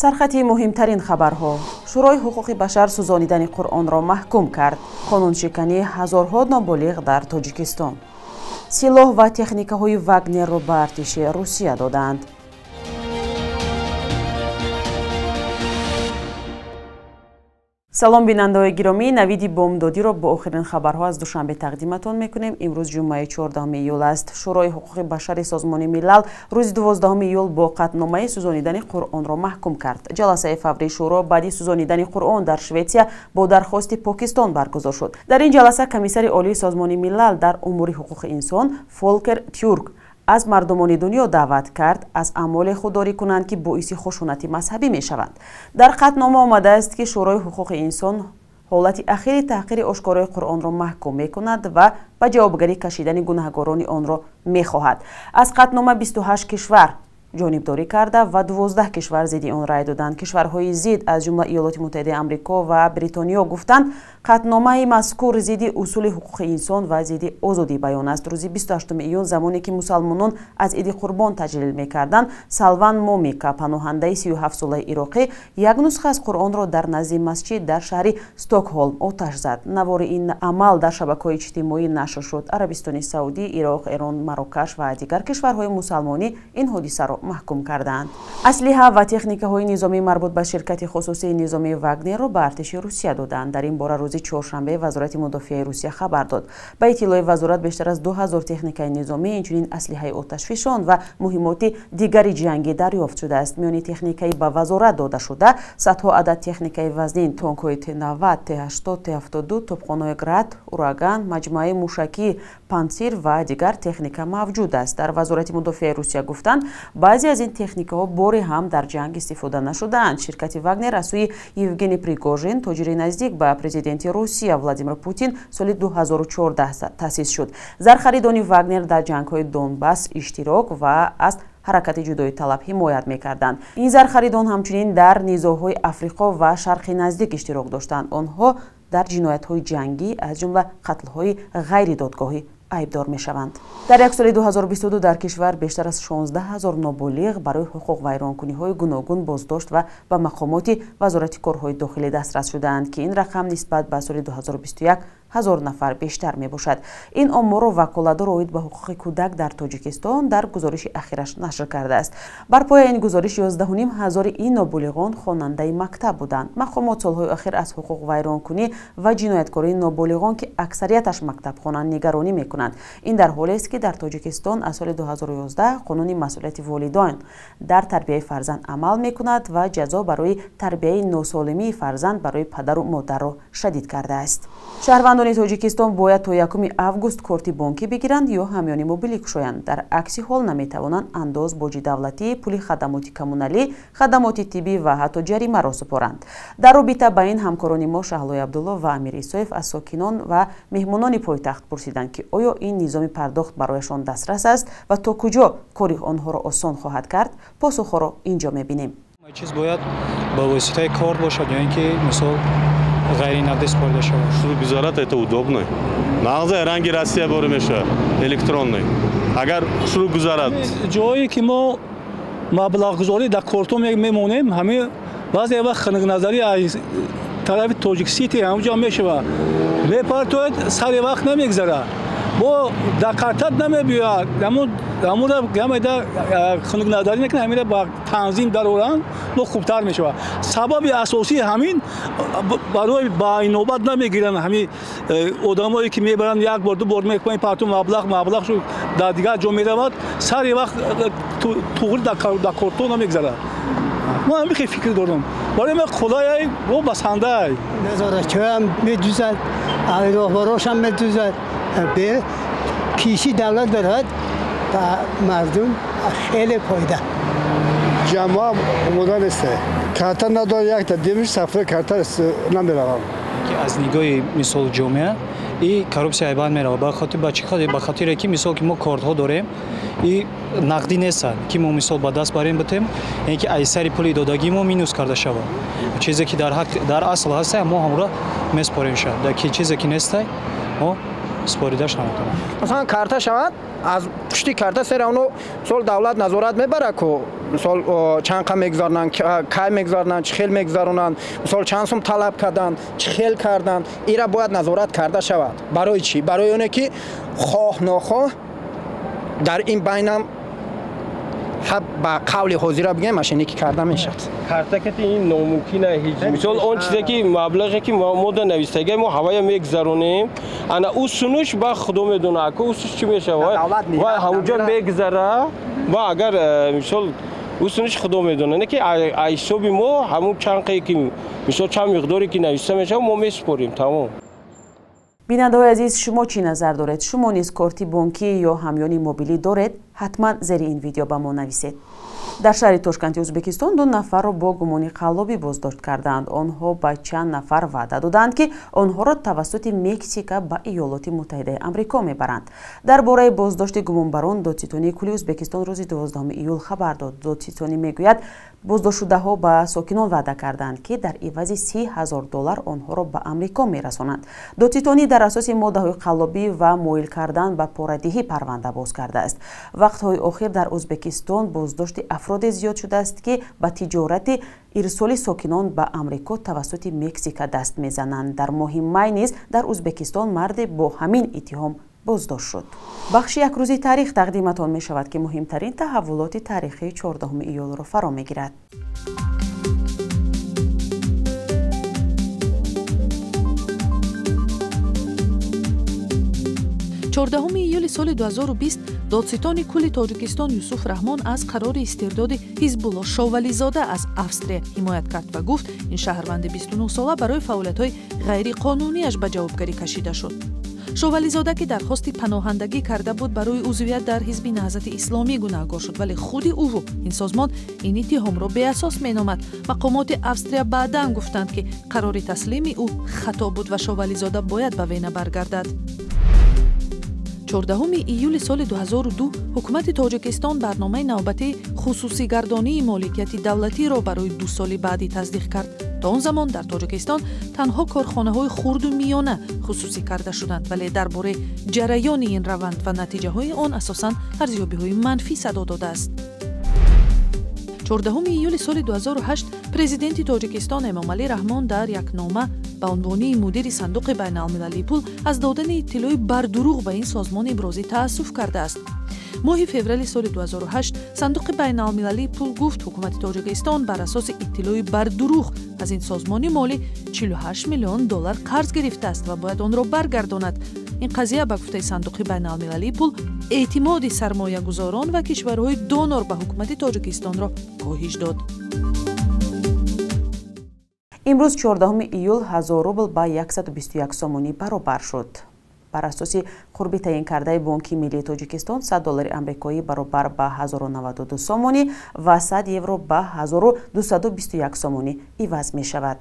Сархати муҳимтарин хабарҳо. Шӯрои ҳуқуқи башар сӯзонидани Қуръонро маҳкум кард. Қонуншикании ҳазорҳо ноболиғ дар Тоҷикистон. Силоҳ ва техникаҳои Вагнерро ба артиши Русия додаанд. Салом бинандаҳои гиромӣ, навиди бомдодиро бо охирин хабарҳо аз Душанбе тақдиматон мекунем. Имрӯз ҷумъаи 14 июл аст. Шӯрои ҳуқуқи башари Созмони Милал рӯзи 12 июл бо қатъномаи сӯзонидани Қуръонро маҳкум кард. Ҷаласаи фаврии шӯро баъди сӯзонидани Қуръон дар Шветсия бо дархости Покистон баргузор шуд. Дар ин ҷаласа комиссари олии Созмони Милал дар умури ҳуқуқи инсон Фолкер Тюрк аз мардумони дунё даъват кард аз аъмоле худдорӣ кунанд, ки боиси хушунати мазҳабӣ мешаванд. Дар қатънома омадааст, ки Шӯрои ҳуқуқи инсон ҳолати ахири таҳқири ошкорои Қуръонро маҳкум мекунад ва ба ҷавобгарӣ кашидани гунаҳгорони онро мехоҳад. Аз қатънома 28 кишвар ҷонибдорӣ карда ва 12 кишвар зидди он рай доданд. Кишварҳои зид аз ҷумла Иёлоти Муттаҳидаи Амрико ва Бритониё гуфтанд, қатъномаи мазкур зидди усули ҳуқуқи инсон ва зидди озодии баён аст. Рӯзи 28 июн, замоне ки мусалмонон аз иди Қурбон таҷлил мекарданд, Салван Момика, паноҳандаи 37-солаи ироқӣ, як нусха аз Қуръонро дар назди масҷид дар шаҳри Стокҳолм оташ зад. Навори ин амал дар шабакаҳои иҷтимоӣ нашр шуд. Арабистони Саудӣ, Ироқ, Эрон, Марокаш ва дигар кишварҳои мусалмонӣ ин ҳодисаро маҳкум карданд. Аслиҳа ва техникаҳои низомӣ марбут ба ширкати хусусии низомии Вагнерро ба артиши Русия доданд. Дар ин бора рӯзи чоршанбе Вазорати мудофиаи Русия хабар дод. Ба иттилои вазорат, бештар аз 2000 техникаи низомӣ, инчунин аслиҳаи оташфишон ва муҳимоти дигари ҷангӣ дарёфт шудааст. Миёни техникаи ба вазорат додашуда садҳо адад техникаи вазнин, тонкҳои Т-90, Т-80, Т-72, топхонаҳои Град, Ураган, маҷмӯаи мушакӣ Пансир ва дигар техника мавҷуд аст. Дар Вазорати мудофиаи Русия гуфтанд, баъзе аз ин техникаҳо боре ҳам дар ҷанг истифода нашудаанд. Ширкати Вагнер аз сӯи Евгений Пригожин, тоҷири наздик ба президенти Русия Владимир Путин, соли 2014 таъсис шуд. Зархаридони Вагнер дар ҷангҳои Донбасс иштирок ва аз ҳаракати ҷудоиталаб ҳимоят мекарданд. Ин зархаридон ҳамчунин дар низоъҳои Африқо ва Шарқи Наздик иштирок доштанд. Онҳо дар ҷиноятҳои ҷангӣ, аз ҷумла қатлҳои ғайридодгоҳӣ айбдор мешаванд. Дар як соли 2022 дар кишвар бештар аз 16 ҳазор ноболиғ барои ҳуқуқвайронкуниҳои гуногун боздошт ва ба мақомоти Вазорати корҳои дохилӣ дастрас шудаанд, ки ин рақам нисбат ба соли 2021 ҳазор нафар бештар мебошад. Ин оморро ваколатдор оид ба ҳуқуқи кӯдак дар Тоҷикистон дар гузориши ахираш нашр кардааст. Бар пояи ин гузориш 11,5 ҳазори ин ноболиғон хонандаи мактаб буданд. Мақомот солҳои охир аз ҳуқуқвайронкунӣ ва ҷинояткории ноболиғон, ки аксарияташ мактабхонанд, нигаронӣ мекунанд. Ин дар ҳолест, ки дар Тоҷикистон аз соли 2011 қонуни масъулияти волидон дар тарбияи фарзанд амал мекунад ва ҷазо барои тарбияи носолимии фарзанд барои падару модарро шадид кардааст. Шаҳрвандони Тоҷикистон бояд то 1 август корти бонкӣ бигиранд ё ҳамёни мобилӣ кушоянд. Дар акси ҳол наметавонанд андоз, боҷи давлатӣ, пули хадамоти коммуналӣ, хадамоти тиббӣ ва ҳатто ҷаримаро супоранд. Дар робита ба ин ҳамкорони мо Шаҳлои Абдулло ва Амир Исоев аз сокинон ва меҳмонони пойтахт пурсиданд, ки оё ин низоми пардохт барояшон дастрас аст ва то куҷо кори онҳоро осон хоҳад кард. Посухҳоро инҷо мебинем. Чиз бояд ба воситаи корт бошад ё ин ки мисол ғайринақдӣ супорида шавад. Гузарат это удобно. Нағза ранги Россия бори мешавад электронный. Агар шурӯъ гузарат. Ҷое ки мо маблағгузорӣ дар кортҳо мемонем, ҳамин баъзе вақт хунукназарӣ аз тарафи Тоҷиксити ҳамонҷо мешавад. Мепартояд, сари вақт намегзарад. Бо дар картат намебиёяд. Ҳамонро ҳамеда хунукназарӣ накунад, ҳаминро ба танзим дароранд, мо хубтар мешавад. Сабаби асосии ҳамин барои ба инобат намегиранд ҳамин одамое ки мебаранд як бор, ду бор мекунанд, парту маблағ шу дар дигар ҷо меравад, сари вақт туғри дар кортҳо намегзарад. Ман ҳамин хел фикр дорам. Барои ман қулай бо басандай. Назоратчиҳоам медӯзад, роҳбарошам медӯзад. به کیشی دولت دارد و مردم خیلی پایده. جمع آماده نیست. کارت نداره، یک تا دیمش سفر کارت نمیروم. از نگاه مثال جامعه این коррупсия айбан меравад. Ба хотир ба чӣ хотир? Ба хотире ки мисол ки мо кортҳо дорем, и нақдӣ нестанд, ки мо мисол ба даст барем битем, яъне ки аз сари пули додагии мо минус карда шавад. Чизе ки дар ҳақ дар асл ҳаста, мо ҳамро меспорем шавад. Дар ки чизе ки нестай, мо Споридаш наметавонад. Масалан, карта шавад, аз пушти карта сера оно мисол давлат назорат мебарад, ку мисол чанд қа мегузаронанд, кай мегузаронанд, чӣ хел мегузаронанд, мисол чанд сум талаб карданд, чӣ хел карданд, ира бояд назорат карда шавад. Барои чӣ? Барои оне ки хоҳ нохоҳ дар ин байнам ба қавли ҳозира бигем мошенникӣ карда мешавад. Картакати ин номумкин ҳеҷ. Мисол он чизе ки маблағе ки мо да навистагӣ мо ҳавая мегузаронем, ана ӯ сунуш ба худо медонад, ку ӯ чӣ мешавад. Ва ҳамонҷо мегузара ва агар мисол ӯ сунуш худо медонад, не ки ай ҳисоби мо ҳамон чанд қае ки мисол чанд миқдоре ки нависта мешавад мо месупорем, тамом. Бинандаҳои азиз, шумо чӣ назар доред? Шумо низ корти бонкӣ ё ҳамёни мобилӣ доред? Ҳатман зери ин видео ба мо нависед. Дар шаҳри Тошканти Ӯзбекистон 2 нафарро бо гумони қаллобӣ боздошт карданд. Онҳо ба чанд нафар ваъда доданд, ки онҳоро тавассути Мексика ба Иёлоти Муттаҳидаи Амрико мебаранд. Дар бораи боздошти гумонбарон додситонии кулли Ӯзбекистон рӯзи 12 июл хабар дод. Додситонӣ мегӯяд, боздоштшудаҳо ба сокинон ваъда карданд, ки дар ивази $30,000 онҳоро ба Амрико мерасонанд. Додситонӣ дар асоси моддаҳои қаллобӣ ва моил кардан ба порадиҳӣ парванда боз кардааст. Вақтҳои охир дар Ӯзбекистон боздошти афроде зиёд шудааст, ки ба тиҷорати ирсоли сокинон ба Амрико тавассути Мексика даст мезананд. Дар моҳи май низ дар Ӯзбекистон марде бо ҳамин иттиҳом боздошт шуд. Бахши якрӯзи таърих тақдиматон мешавад, ки муҳимтарин таҳаввулоти таърихии 14 июлро фаро мегирад. 14 июли соли 2020 додситони кулли Тоҷикистон Юсуф Раҳмон аз қарори истирдоди Ҳизбулло Шовализода аз Австрия ҳимоят кард ва гуфт, ин шаҳрванди 29-сола барои фаъолиятҳои ғайриқонунияш ба ҷавобгарӣ кашида шуд. Шовализода, ки дархости паноҳандагӣ карда буд, барои узвият дар ҳизби Наҳзати Исломӣ гунаҳгор шуд, вале худи ӯву ин созмон ин иттиҳомро беасос меномад. Мақомоти Австрия баъдан гуфтанд, ки қарори таслими ӯ хато буд ва Шовализода бояд ба Вена баргардад. 14 июли соли 2002 ҳукумати Тоҷикистон барномаи навбатии хусусигардонии моликияти давлатиро барои 2 соли баъдӣ тасдиқ кард. То он замон дар Тоҷикистон танҳо корхонаҳои хурду миёна хусусӣ карда шуданд, вале дар бораи ҷараёни ин раванд ва натиҷаҳои он асосан арзёбиҳои манфӣ садо додааст. 14 июли соли 2008 президенти Тоҷикистон Эмомалӣ Раҳмон дар як нома ба унвони мудири сандуқи байналмилалии пул аз додани иттилои бардурӯғ ба ин созмон ибрози таассуф кардааст. Моҳи феврали соли 2008 сандуқи байналмилалии пул гуфт, ҳукумати Тоҷикистон бар асоси иттилои бардурӯғ аз ин созмони молӣ $48 миллион қарз гирифтааст ва бояд онро баргардонад. Ин қазия ба гуфтаи сандуқи байналмилалии пул эътимоди сармоягузорон ва кишварҳои донор ба ҳукумати Тоҷикистонро коҳиш дод. Имрӯз 14 июл 1000 рубл ба 121 сомонӣ баробар шуд. Бар асоси қурби таъин кардаи Бонки Миллии Тоҷикистон $100 амрикоӣ баробар ба 1092 сомонӣ ва 100 евро ба 1221 сомонӣ иваз мешавад.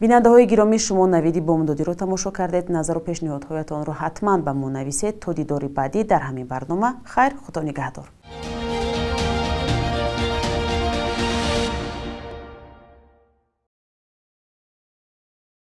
Бинандаҳои гиромӣ, шумо навиди бомдодиро тамошо кардед. Назару пешниҳодҳоятонро ҳатман ба мо нависед. То дидори баъдӣ дар ҳамин барнома. Хайр, Худо нигаҳдор.